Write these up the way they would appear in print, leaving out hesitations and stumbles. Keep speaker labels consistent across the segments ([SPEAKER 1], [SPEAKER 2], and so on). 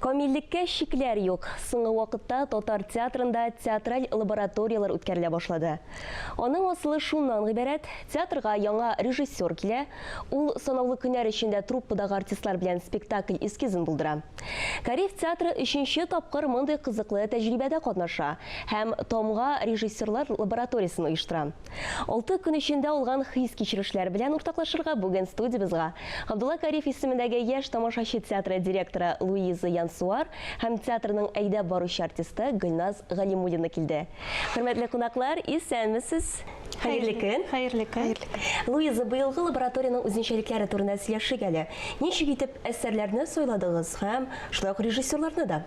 [SPEAKER 1] Камиллеккә чикләр юк. Соңгы вакытта татар театрында театраль лабораторияләр үткәрелә башлады. Аның асылы шуннан гыйбарәт, театрга яңа режиссер килә, ул санаулы көннәр эчендә труппадагы артистлар белән спектакль эскизын булдыра. Кариев театры өченче тапкыр мондый кызыклы тәҗрибәдә катнаша һәм Тамга режиссерлар лабораториясен оештыра. Алты көн эчендә алган хис-кичерешләр белән уртаклашырга бүген студиябезгә Габдулла Кариев исемендәге Яшь тамашачы театры директоры Луиза Янсуар һәм театрның әйдәп баручы артисты Гөлназ Галимуллина килде. Хөрмәтле кунаклар, исәнмесез! Хәерле көн!
[SPEAKER 2] Хәерле көн!
[SPEAKER 1] Луиза, быелгы лабораториянең үзенчәлекләре турында сөйләшик әле. Ничек итеп әсәрләрне сайладыгыз һәм шулай ук режиссерларны да?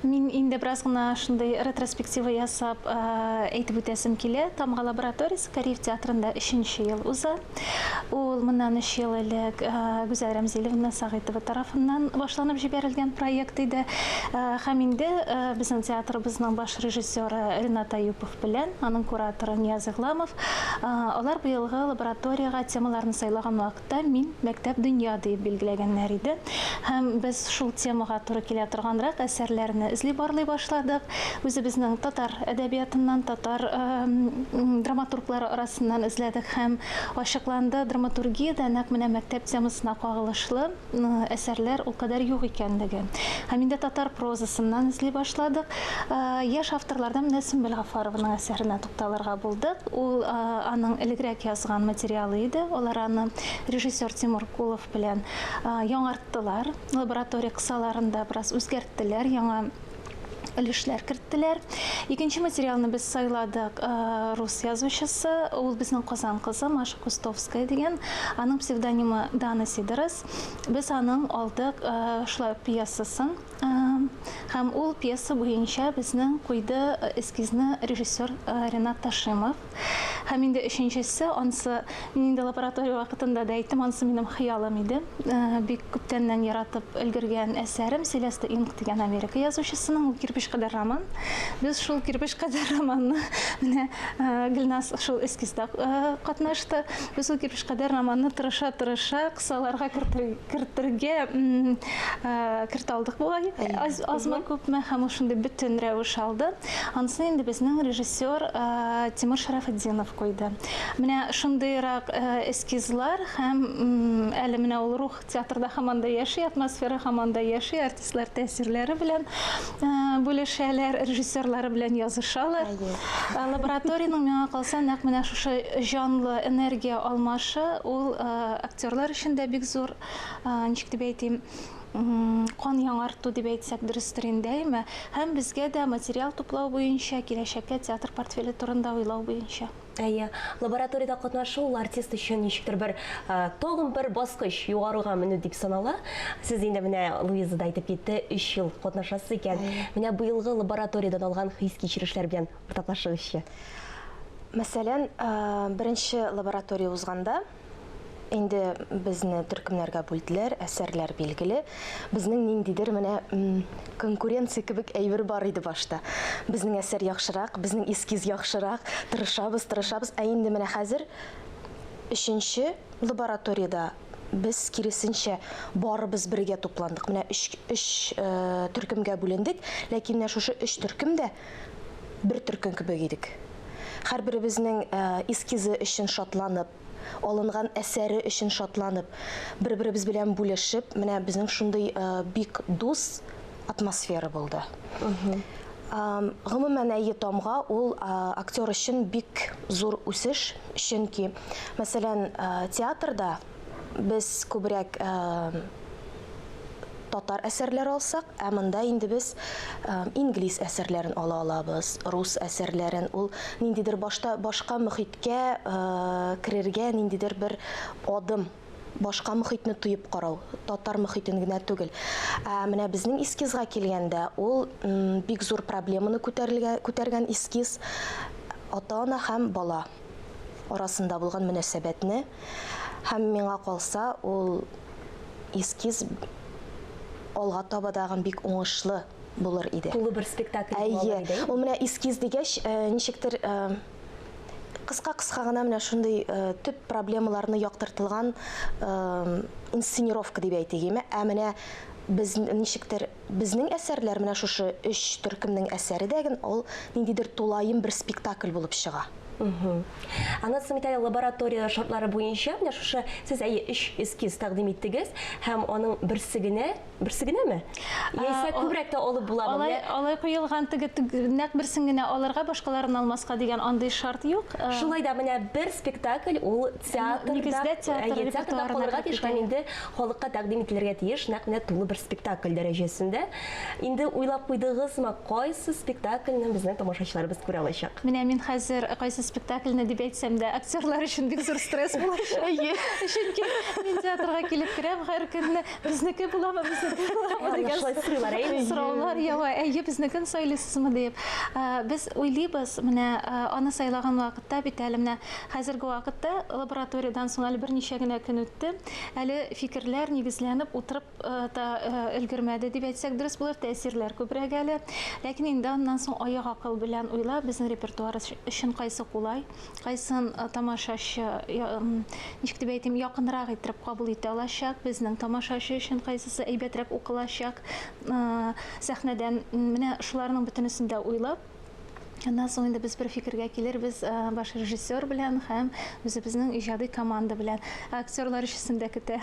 [SPEAKER 2] Мин инде бераз гына шундый ретроспектива ясап әйтеп үтәсем килә. Тамга лабораториясе Кариев театрында өченче ел уза. Ул моннан өч ел элек Гүзәл Рәмзилевна Сәгыйтова тарафыннан башланып җибәрелгән проект иде. Һәм инде безнең театрыбызның баш режиссеры Ренат Аюпов белән аның кураторы Нияз Игъламов алар быелгы лабораториягә темаларны сайлаган вакытта Та мин мәктәп дөнья диеп билгеләгәннәр иде. Һәм без шул темага туры килә торганрак әсәрләрне эзли барлый башладык. Үзебезнең татар әдәбиятыннан, татар драматурглары арасыннан эзләдек һәм ачыкланды, драматургиядә нәкъ менә мәктәп темасына кагылышлы әсәрләр ул кадәр юк икәнлеге. Һәм инде татар прозасыннан эзли башладык. Яшь авторлардан менә Сөмбел Гафарованың әсәренә тукталырга булдык. Ул аның элегрәк язган материалы иде. Алар аны режиссер Тимур Кулов белән яңарттылар. Лаборатория кысаларында бераз үзгәрттеләр, яңа өлешләр керттеләр. Икенче материалны без сайладык рус язучысы, ул безнең Казан кызы Маша Кустовская дигән. Аның псевдонимы Дана Сидорос. Без аның алдык шулай ук пьесасын. Һәм ул пьеса буенча безнең куйды эскизны режиссер Ренат Ташимов. Һәм инде өченчесе, ансы, мин инде лаборатория вакытында да әйттем, ансы минем хыялым иде. Бик күптәннән яратып өлгергән әсәрем Селеста Инг дигән Америка язучысының ул Кирпеч кадәр роман. Без шул Кирпеч кадәр романны менә Гөлназ шул эскизда катнашты. Без ул Кирпеч кадәр романны тырыша-тырыша кысаларга кертергә кертә алдык бугай, азмы күпме, һәм ул шундый бөтен рәвеш алды. Анысын инде безнең режиссер Тимур Шәрәфетдинов куйды. Менә шундыйрак эскизлар һәм әле менә ул рух театрда һаман да яши, атмосфера һаман да яши, артистлар тәэсирләре белән бүлешәләр, режиссерлары белән язышалар. Лабораториянең миңа калса нәкъ менә шушы җанлы энергия алмашы, ул актерлар өчен дә бик зур, ничек дип әйтим, кан яңарту дип әйтсәк дөрестер инде, әйме? Һәм безгә дә материал туплау буенча, киләчәккә театр портфеле турында уйлау буенча.
[SPEAKER 1] Әйе, лабораториядә катнашу ул артист өчен ничектер бер тагын бер баскыч югарыга менү дип санала. Сез инде менә Луиза да әйтеп китте, өч ел катнашасыз икән. Менә быелгы лабораториядән алган хис-кичерешләр белән уртаклашыгызчы.
[SPEAKER 3] Мәсәлән, беренче лаборатория узганда, Инде безне төркемнәргә бүлделәр, әсәрләр билгеле. Безнең ниндидер менә конкуренция кебек әйбер бар иде башта. Безнең әсәр яхшырак, безнең эскиз яхшырак, тырышабыз, тырышабыз. Ә инде менә хәзер өченче лабораториядә без киресенчә барыбыз бергә тупландык. Менә өч, өч төркемгә бүлендек, ләкин менә шушы өч төркем дә бер төркем кебек идек. Һәрберебезнең эскизы өчен шатланып, алынган әсәре өчен шатланып, бер-беребез белән бүлешеп, менә безнең шундый бик дус атмосфера булды. Гомумән, әйе, тамга ул актер өчен бик зур үсеш, чөнки, мәсәлән, театрда без күбрәк татар әсәрләре алсак, ә монда инде без инглиз әсәрләрен ала алабыз, рус әсәрләрен. Ул ниндидер башта башка мөхиткә керергә ниндидер бер адым, башка мөхитне тоеп карау, татар мөхитен генә түгел. Ә менә безнең эскизга килгәндә, ул бик зур проблеманы күтәрелгән, күтәргән эскиз, ата-ана һәм бала арасында булган мөнәсәбәтне. Һәм миңа калса, ул эскиз алга таба тагын бик уңышлы булыр иде.
[SPEAKER 1] Тулы бер спектакль була алыр иде.
[SPEAKER 3] Әйе. Ул менә эскиз дигәч, ничектер кыска-кыска гына менә шундый төп проблемаларны яктыртылган инсценировка дип әйтик, име. Ә менә Без ничектер безнең әсәрләр менә шушы өч төркемнең әсәре дә ген ул ниндидер тулаем бер спектакль булып чыга.
[SPEAKER 1] Аннан соң бит әле лаборатория шартлары буенча менә шушы сез әйе өч эскиз тәкъдим иттегез һәм аның берсе генә, берсе генәме? Яисә күбрәк тә алып буламы?
[SPEAKER 2] Алай, алай куелган теге нәкъ берсен генә алырга, башкаларын алмаска дигән андый шарт юк.
[SPEAKER 1] Шулай да менә бер спектакль ул театрда,
[SPEAKER 2] Нигездә театр
[SPEAKER 1] әйе, театрда
[SPEAKER 2] репертуарына
[SPEAKER 1] калырга
[SPEAKER 2] кереп
[SPEAKER 1] тиеш һәм
[SPEAKER 2] китә.
[SPEAKER 1] инде халыкка тәкъдим ителергә тиеш нәкъ менә тулы бер спектакль дәрәҗәсендә. Инде уйлап куйдыгызмы, кайсы спектакльне безнең тамашачыларыбыз күрә алачак?
[SPEAKER 2] Менә мин хәзер кайсы спектакльне дип әйтсәм дә, актерлар өчен бик зур стресс булачак.
[SPEAKER 3] Әйе.
[SPEAKER 2] Чөнки мин театрга килеп керәм һәр көнне, безнеке буламы, безнеке буламы дигән
[SPEAKER 1] Шулай сорыйлар, әйеме?
[SPEAKER 2] сораулар ява. Әйе, безнекен сайлыйсызмы дип. Без уйлыйбыз, менә аны сайлаган вакытта бит әле менә хәзерге вакытта лабораториядән соң әле берничә генә көн үтте. Әле фикерләр нигезләнеп утырып та өлгермәде дип әйтсәк дөрес булыр, тәэсирләр күбрәк әле. Ләкин инде аннан соң аяк акыл белән уйлап, безнең репертуар өчен кайсы кулай, кайсын тамашачы, ничек дип әйтим, якынрак иттереп кабул итә алачак, безнең тамашачы өчен кайсысы әйбәтрәк укылачак сәхнәдән, менә шуларның бөтенесен дә уйлап, Аннан соң инде без бер фикергә килербез баш режиссер белән һәм үзебезнең иҗади команда белән. Актерлар өчесен дә көтә.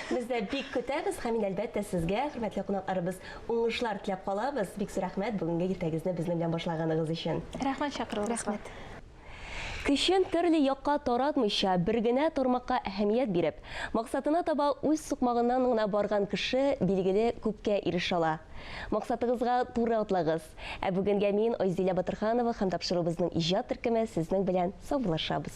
[SPEAKER 1] Без дә бик көтәбез һәм инде, әлбәттә, сезгә, хөрмәтле кунакларыбыз, уңышлар теләп калабыз. Бик зур рәхмәт бүгенге иртәгезне безнең белән башлаганыгыз өчен.
[SPEAKER 2] Рәхмәт чакыруыгызга.
[SPEAKER 3] Рәхмәт.
[SPEAKER 1] Көчен төрле якка таратмыйча, бер генә тармакка әһәмият биреп, максатына таба үз сукмагыннан гына барган кеше, билгеле, күпкә ирешә ала. Максатыгызга туры атлагыз. Ә бүгенгә мин, Айзилә Батырханова һәм тапшыруыбызның иҗат төркеме сезнең белән саубуллашабыз.